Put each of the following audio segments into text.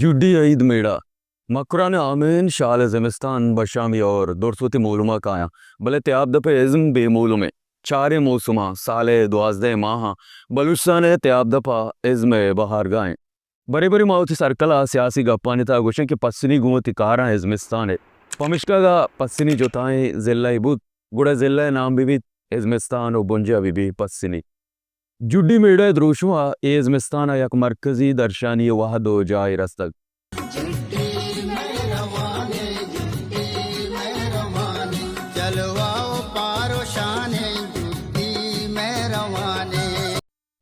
جڈی عید میڑہ۔ مکران آمین شال زمستان بشامی اور درست وتی مولما کایاں، بلے تیاب دپ ء ازم بے مولمیں۔ چاریں موسماں، سال ء دوازدہ ماہاں، بلوچستان ء تیاب دپ ء ازم ء بہارگاہیں۔ برے برے ما وتی سرکل ء سیاسی گپانی تہا گوشیں کہ پسنی گوں وتی کاراں ازمستان ء۔ پمشکا اگاں پسنی جتائیں ضلع بوت، گڑا ضلع ء نام بہ بیت ازمستان و بنجاہ بہ بیت پسنی۔ جڈی میڑہ ء دروشم ء اے ازمستان ء یک مرکزی درشانی ء وہد و جاہے رستگ۔ جلوہ و پاروشانے جڈی مہروانے۔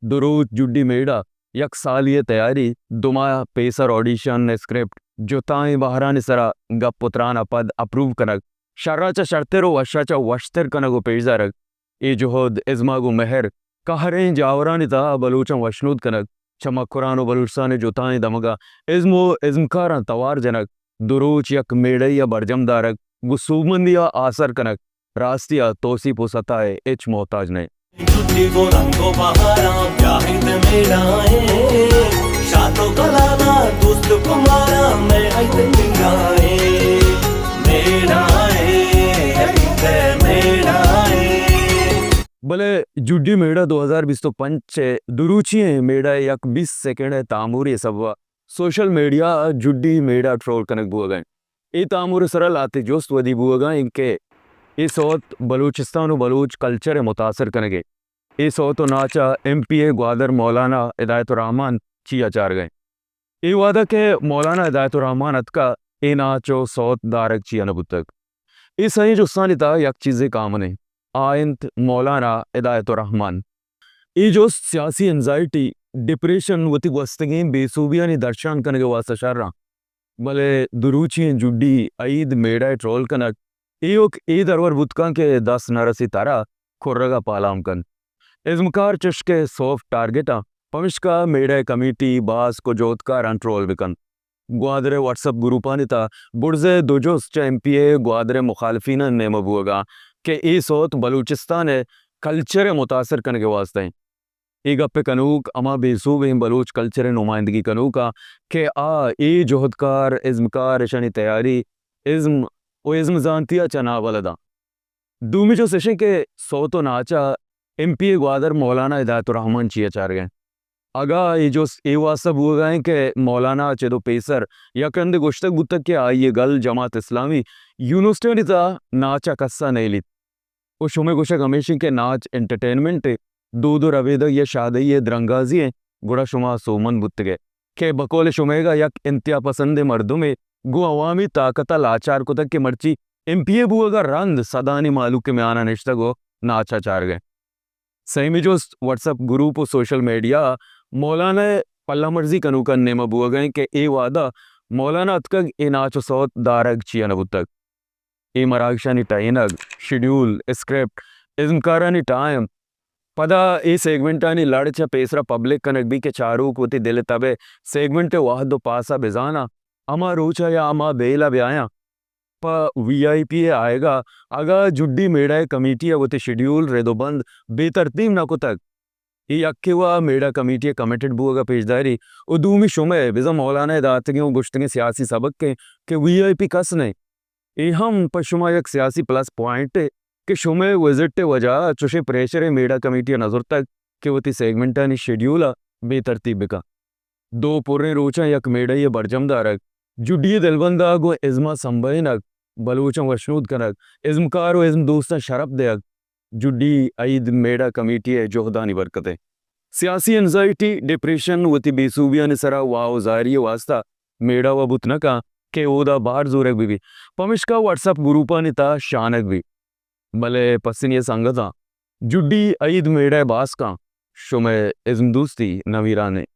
دو روچ جڈی میڑہ، یک سالی ء تیاری، دو ماہ پیسر آڈیشن، اسکرپٹ، جتائیں بہرانی سرا گپ و تران ء پد اپروو کنگ، شرا چہ شرتر و وشا چہ وشتر کنگ و پیش دارگ۔ اے جہد ازما گوں مہر، قہریں جاورانی تہا بلوچاں وشنود کنگ، چہ مکران و بلوچستان ء جتائیں دمگاں ازم و ازمکاراں توار جنگ، دو روچ یک میڑہ ء برجم دارگ، گوں سوبمندی ء آسر کنگ، راستی ء توسیپ و ستا ء ہچ محتاج نہ انت۔ جتی گوں رنگ و بہاراں جاہد میڑائیں، شات و کلانا دوست کماراں میں عید میڑائیں، میڑائیں، عید میڑائیں۔ بلے جڈی میڑہ دو ہزار بیست و پنچ ء دروچی ء میڑہ ء یک بیست سیکنڈ ء تاموری ء سبب ء سوشل میڈیا ء جڈی میڑہ ٹرول کنگ بوگ ء انت۔ اے تامور ء سرا لہتے جست ودی بوگ ء انت کہ اے سوت بلوچستان و بلوچ کلچر ء متاثر کنگ ء۔ اے سوت و ناچ ء ایم پی اے گوادر مولانا ہدایت الرحمن چیا چارگ ء انت؟ اے وہد ء کہ مولانا ہدایت الرحمن اتکا، اے ناچ و سوت دارگ چیا نہ بوتگ؟ اے سئیں جستانی تہا یک چیزے کامن انت، آ انت مولانا ہدایت الرحمن۔ اے جست سیاسی انزائٹی، ڈپریشن، وتی گوستگیں بے سوبیانی درشان کنگ ء واستہ شر انت۔ بلے دروچی ئیں جڈی عید میڑہ ء ٹرول کنگ ایوک اے درور بوت کنت کہ دست نہ رسی ترا کرگ ء پالام کنت۔ ازمکار چشکہ سافٹ ٹارگٹ آں، پمشکا میڑہ ء کمیٹی باسک و جہدکاراں ٹرول بہ کنت۔ گوادر ء واٹس اپ گروپانی تہا بڑزئے دو جست چہ ایم پی اے گوادر ء مخالفینانی نیمگ بوگ ء انت کہ اے سوت بلوچستان ء کلچر ء متاثر کنگ ء واستہ انت۔ اے گپ ء کنوک ہما بے سوبیں بلوچ کلچر ء نمائندگی کنوک آں کہ آ اے جہدکار، ازمکار، اشانی تیاری، ازم و ازم زانتی ء چہ نابلد آں۔ دومی جست اش انت کہ سوت و ناچ ء ایم پی اے گوادر مولانا ہدایت الرحمن چیا چارگ ء انت؟ اگاں اے جست اے واستہ بوگ ء انت کہ مولانا ء چد و پیسر یک رندے گوشتگ بوتگ کہ آئی ء گل جماعت اسلامی یونیورسٹیانی تہا ناچ ء کس ء نئیلیت۔ و شمئے گوشگ ہمیش انت کہ ناچ انٹرٹینمنٹ ء، دود و ربیدگ یا شادئی ء درنگازی انت، گڑا شما سوبمند بوتگ ئے کہ بقول شمئیگا یک انتہا پسندیں مردمے گوں عوامی طاقت ء لاچار کتگ کہ مرچی ایم پی اے بوگ ء رند سدانی مہلوک ء میان ء نشتگ و ناچ ء چارگ ء انت۔ سیمی جست واٹس اپ گروپ و سوشل میڈیا ء مولانا ء پلہ مرزی کنوکانی نیمگ بوگ ء انت کہ اے وہد ء مولانا اتکگ، اے ناچ و سوت دارگ چیا نہ بوتگ؟ اے مراگشانی ٹہینگ، شیڈیول، اسکرپٹ، ازمکارانی ٹائم، پدا اے سیگمنٹانی لڑ چہ پیسرا پبلک کنگ بیت کہ چاروک وتی دل ء تب ء سیگمنٹ ء وہد و پاس ء بزاناں، ہما روچ ء یا ہما بیل ء بیایاں۔ پہ وی آئی پی ء آیگ ء اگاں جڈی میڑہ ء کمیٹی ء وتی شیڈیول رد و بند بے ترتیب نہ کتگ، اے یکے وا میڑہ کمیٹی ء کمیٹڈ بوگ ء پیشداری و دومی شمئے بزاں مولانا ء داتگیں و گوشتگیں سیاسی سبک انت کہ وی آئی پی کس نہ انت۔ اے ہم پہ شما یک سیاسی پلس پوائنٹے کہ شمئے وزٹ ء وجہ ء چشیں پریشرے میڑہ کمیٹی ء نہ زرتگ کہ وتی سیگمنٹانی شیڈیول ء بے ترتیب بہ کن۔ دو پریں روچاں یک میڑہے ء برجم دارگ، جڈی ء دلبند ء گوں ازم ء سمبہینگ، بلوچاں وشنود کنگ، ازمکار و ازم دوستاں شرپ دئیگ، جڈی عید میڑہ کمیٹی ء جہدانی برکت انت۔ سیاسی انزائٹی، ڈپریشن، وتی بے سوبیانی سرا واہ و زاری ء واستہ میڑہ و بوت نہ کن کہ اودا بہر زورگ بہ بیت، پمشکا واٹس اپ گروپانی تہا شانگ بیت۔ بلے پسنی ء سنگتاں، جڈی عید میڑہ ء باسکاں شمئے ازم دوستی نمیران ء۔